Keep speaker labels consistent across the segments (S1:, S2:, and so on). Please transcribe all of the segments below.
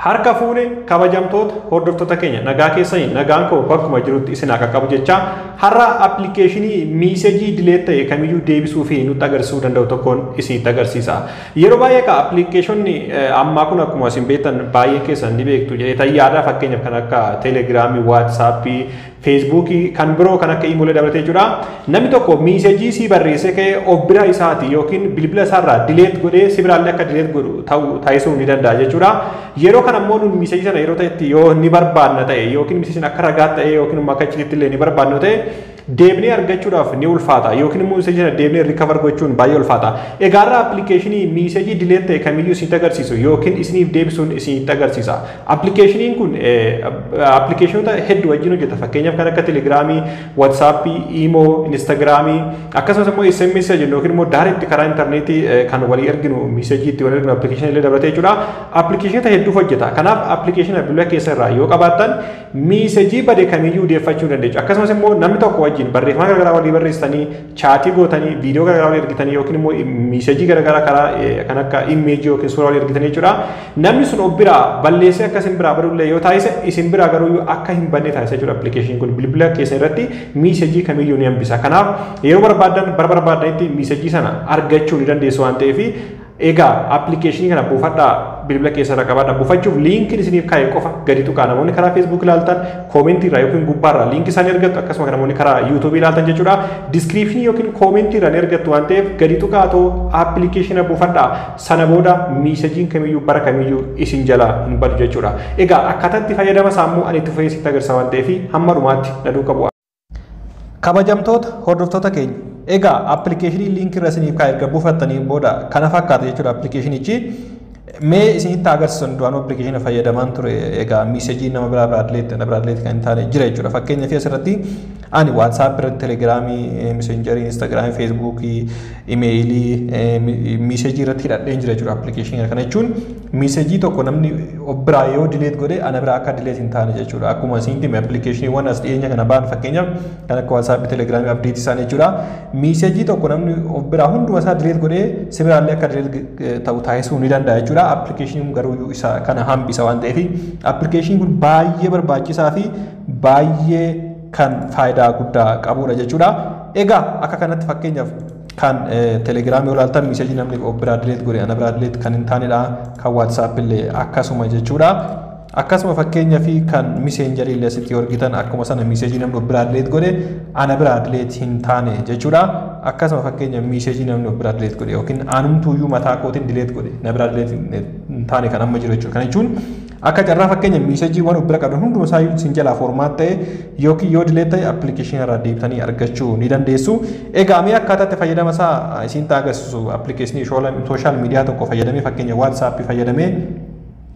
S1: Harka fuune kabajamtoota hordoftoota keenya nagaa keessanii nagaan koo bakkuma jirutti isin akka qabu jecha har'a appilikeeshinii message delete ta'e kamiyyuu deebisuu fi nutti agarsiisuu danda'u tokkoon isinitti agarsiisa. Yeroo baay'ee ka appilikeeshonni ammaa kun akkuma isin beektan baay'ee keessan ni beektu jedhee yaada fakkeenyaaf kan akka Telegiraamii, Waatsaappii, Feesbuukii kan biroo kan akka iimeelii dabalatee jechuudha. Namni tokko message si barreessee ka'ee of bira isaati yookiin bilbila isaarraa delete godhee si biraallee akka delete godhu ta'u taasisuu ni danda'a jechuudha. Yeroo kana immoo nun message sana yeroo ta'etti yoo ni barbaadna ta'e yookiin message akka ragaa ta'e yookiin immoo akka icciitti illee ni barbaadnu ta'e deebinee argachuudhaaf ni ulfaata yookiin immoo message sana deebinee recover gochuun baay'ee ulfaata. Egaa irraa appilikeeshinii message delete ta'e kamiyyuu isinitti agarsiisu yookiin isiniif deebisuun isinitti agarsiisa. Appilikeeshiniin kun appilikeeshinoota hedduu wajjin hojjeta. Fakkeenyaaf kan akka Telegiraamii, Waatsaappii, Iimoo, Instagiraamii akkasumas immoo SMS jennu yookiin immoo direct karaa intarneetii kan walii erginu message itti walii erginu appilikeeshinii illee dabalatee jechuudha. Appilikeeshinoota hedduuf hojjeta. Kanaaf appilikeeshina bilbila keessa irraa yoo qabaattan message bade kamiyyuu deeffachuu dandeessu. Akkasumas immoo namni tokko wajjin barreeffama garaagaraa walii barreessitanii, chaatii gootanii, viidiyoo garaagaraa walii ergitanii yookiin immoo message garaagaraa karaa kan akka imeejii yookiin suuraa walii ergitanii jechuudha. Namni sun of biraa balleessee akka isin biraa badullee yoo taasise isin biraa garuu akka hin badne taasisa jechuudha. Appilikeeshiniin kun bilbila keessa irratti message kamiyyuu ni hambisa. Kanaaf yeroo barbaaddan bara barbaadanitti message sana argachuu ni dandeessu waan ta'eef egaa appilikeeshinii kana buufadhaa bilbila keessa irra qabaadhaa. Buufachuuf liinkiin isiniif kaa'e qofa gadi tuqaa. Namoonni karaa Facebook ilaaltan koomentii irraa yookiin gubbaarraa liinkii isaanii argattu akkasuma namoonni karaa YouTube ilaaltan jechuudha. Diskiriipshinii yookiin koomentii irraa ni argattu waan ta'eef gadi tuqaa too appilikeeshina buufadhaa. Sana booda miisejiin kamiyyuu bara kamiyyuu isin jalaa hin badu jechuudha. Egaa akkaataa itti fayyadama isaa immoo ani itti fufee sitti agarsiisa waan ta'eef hamma dhumaatti na duukaa bu'aa. Kabajamtoota hordoftoota keenya egaa appilikeeshinii liinkii irra isiniif kaa'e erga buufattanii booda kana fakkaata jechuudha appilikeeshinichi. Mee isinitti agarsiisan duraan appilikeeshina fayyadamaan ture egaa miisejii nama biraa biraa delete na biraa delete kan hin taane jira jechuudha. Fakkeenyaaf asirratti ani WhatsApp irratti, Telegiraamii, Messengerii, Instagiraamii, Feesbuukii, imeeyilii miisejii irratti hidhadheen jira jechuudha appilikeeshinii kana jechuun miisejii tokko namni of biraa yoo delete godhe ana biraa akka delete hin taane jechuudha. Akkuma isinitti hime appilikeeshiniiwwan as dhiyeenya kana ba'an fakkeenyaaf kan akka WhatsApp, Telegiraamii update isaanii jechuudha. Miisejii tokko namni of biraa hunduma isaa delete godhee si biraallee akka delete ta'u taasisuu ni danda'a jechuudha. Appilikeeshiniin kun garuu isa kana hambisa waan ta'eef appilikeeshiniin kun baay'ee barbaachisaa fi baay'ee kan faayidaa guddaa qabudha jechuudha. Egaa akka kanatti fakkeenyaaf kan Telegiraamii yoo ilaaltan miisejii namni of biraa delete godhe ana biraa delete kan hin taanedha. Kan WhatsApp illee akkasuma jechuudha. Akkasuma fakkeenyaaf kan Messengerii illee asitti yoo argitan akkuma sana miisejii namni of biraa delete godhe ana biraa delete hin taane jechuudha. Akkasuma fakkeenya miisejii namni of biraa delete godhe yookiin anumtuuyyuu mataa kootiin delete godhe na biraa delete hin taane kan amma jiru jechuudha. Kana jechuun akka carraa fakkeenya miisejiiwwan of bira qabdan hunduma isaa isin jalaa formaat ta'e yookiin yoo delete ta'e appilikeeshinii irraa deebitanii argachuu ni dandeessu. Egaa mee akkaataa itti fayyadama isaa isin agarsiisu appilikeeshinii sooshaal miidiyaa tokko fayyadamee fakkeenya WhatsApp fayyadamee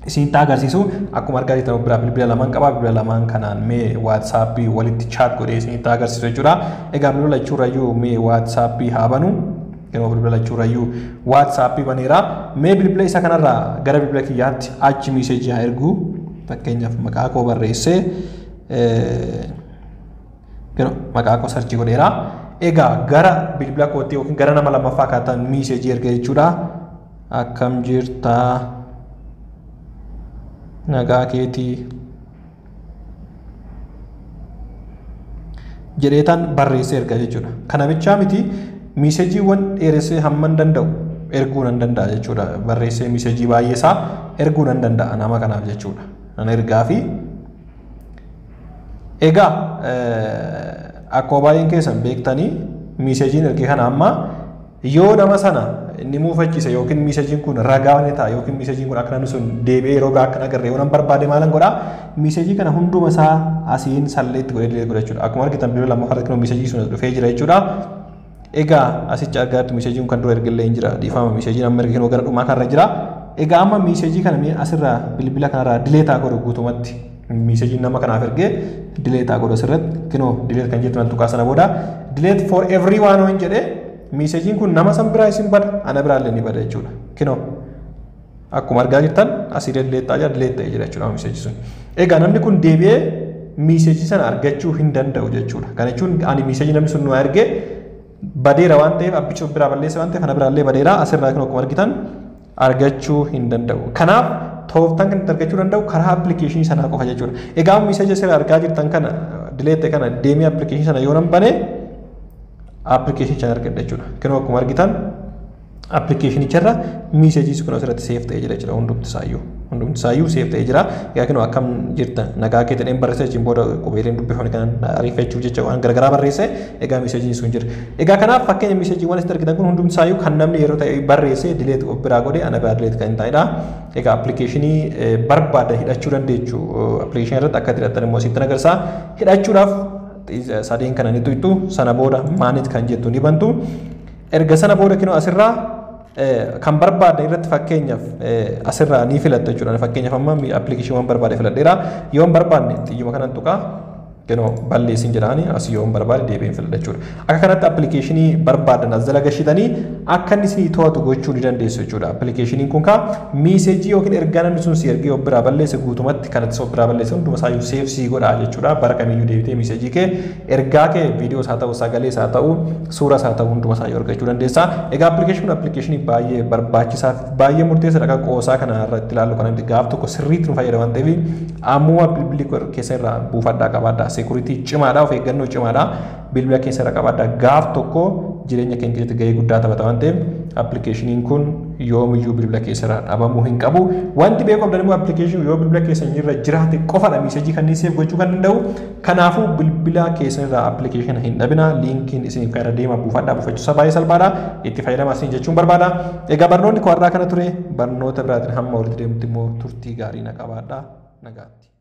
S1: isinitti agarsiisu. Akkuma argaa jirtan biraa bilbila lamaan qaba. Bilbila lamaan kanaan mee WhatsApp walitti chat godhee isinitti agarsiisu jechuudha. Egaa bilbila lachuurrayyuu mee WhatsApp haa banu. Yeroo bilbila lachuurrayyuu WhatsApp baneera. Mee bilbila isa kanarraa gara bilbila kiyyaatti achi miisejii haa ergu. Fakkeenyaaf maqaa koo barreessee maqaa koo sarchii godheera. Egaa gara bilbila kootti yookiin gara nama lammaffaa kaatan miisejii erga jechuudha. Akkam jirtaa? Nagaa keetii jedheetaan barreessee erga jechuudha. Kana bichaa miti miisejiiwwan dheeressee hamman danda'u erguu nan danda'a jechuudha. Barreessee miisejii baay'ee isaa erguu nan danda'a nama kanaaf jechuudha. Nan ergaa fi egaa akkuma baay'een keessan beektanii miisejiin ergee kana amma yoo nama sana inni muufachiise yookiin miisejiin kun ragaa ni ta'a yookiin miisejiin kun akka namni sun deebi'ee yeroo biraa akka hin agarre yoo nan barbaade maalan godhaa miisejii kana hunduma isaa asiin salleetti godhee delete godha jechuudha. Akkuma argitan bilbila lammaffaa irratti miisejii sun dhufee jira jechuudha. Egaa asitti argaa jirtu miisejiin kan dura ergillee hin jira dhiifama miisejiin amma erginu gara dhumaa kanarra jira. Egaa amma miisejii kana mee asirraa bilbila kanarraa delete haa godhu guutumatti. Miisejiin nama kanaaf ergee delete haa godhu asirratti kinoo delete kan jettu nan tuqaa sana booda delete for everyone waan jedhee miisejiin kun nama san biraa isin bada ana biraallee ni bada jechuudha. Kinoo akkuma argaa jirtan asii delete ta'aa jira delete ta'ee jira jechuudha miisejii sun. Egaa namni kun deebi'ee miisejii sana argachuu hin danda'u jechuudha. Kana jechuun ani miisejii namni sun nu ergee badeera waan ta'eef abbichi of biraa balleessa waan ta'eef ana biraallee badeera asirraa kun akkuma argitan argachuu hin danda'u. Kanaaf Tooftaan kan itti argachuu danda'u karaa appilikeeshinii sanaa qofa jechuudha. Egaa message asirraa argaa jirtan kana delete kana deemee appilikeeshinii sana yoo nan bane appilikeeshinii sana argadha jechuudha. Kunoo akkuma argitan appilikeeshinicharra message kun asirratti save ta'ee jira jechuudha hundumti isaayyuu. Hundumti isaayyuu save ta'ee jira. Egaa kunoo akkam jirta nagaa kee jedheen barreesse achiin booda qubeeleen dubbifamne kan ariifachuuf jecha waan garagaraa barreesse egaa messageiin sun jira. Egaa kanaaf fakkeenya messageiiwwan asitti argitan kun hundumti isaayyuu kan namni yeroo ta'e barreesse delete of biraa godhe ana biraa delete kan hin taanedha. Egaa appilikeeshinii barbaadan hidhachuu dandeechu. Appilikeeshinii irratti akka hidhattan immoo asitti agarsiisa. Hidhachuudhaaf sadeen kana ni tuqxu sana booda manage kan jettu ni bantu. Erga sana booda kinoo asirraa kan barbaaddan irratti fakkeenyaaf asirraa ni filattu jechuudha. Fakkeenyaaf amma appilikeeshiniiwwan barbaade filadheera. Yoo hin barbaanne xiyyuma kanan tuqaa kinoo balleessin jedhaani as yoo hin barbaade deebiin filadha jechuudha. Akka kanatti appilikeeshinii barbaadan as jala gashitanii akka inni isinii to'atu gochuu ni dandeessu jechuudha. Appilikeeshiniin kun kaa message yookiin ergaa namni sun si ergee of biraa balleesse guutumatti kanatti of biraa balleesse hunduma isaayyuu save sii godha jechuudha. Bara kamiyyuu deebitee message kee ergaa kee viidiyoos haa ta'u sagalees haa ta'u suuras haa ta'u hunduma isaayyuu argachuu dandeessa. Egaa appilikeeshiniin kun appilikeeshinii baay'ee barbaachisaa fi baay'ee murteessaadha. Akka qoosaa kana irratti ilaallu kana gaaf tokko sirriitti nu fayyada waan ta'eef ammuma bilbilli keessa irraa buufadhaa qabaadhaa. Security cimaadha, of eeggannoo cimaadha. Bilbila keessa irra qabaadhaa. Gaaf tokko jireenya keenya keessatti gahee guddaa taphata waan ta'eef appilikeeshiniin kun yoomiyyuu bilbila keessa irraa dhabamuu hin qabu. Wanti beekuu qabdan immoo appilikeeshiniin yoo bilbila keessa irra jiraate qofadha message kanneen save gochuu kan danda'u. Kanaafuu bilbila keessa irraa appilikeeshina hin dhabina. Liinkiin isiniif kan irra deema buufadhaa. Buufachuusaa baay'ee salphaadha. Itti fayyadamaa isin jechuun barbaada. Egaa barnoonni koo har'aa kana ture. Barnoota biraatiin hamma walitti deemutti immoo turtii gaarii na qabaadhaa. Nagaatti.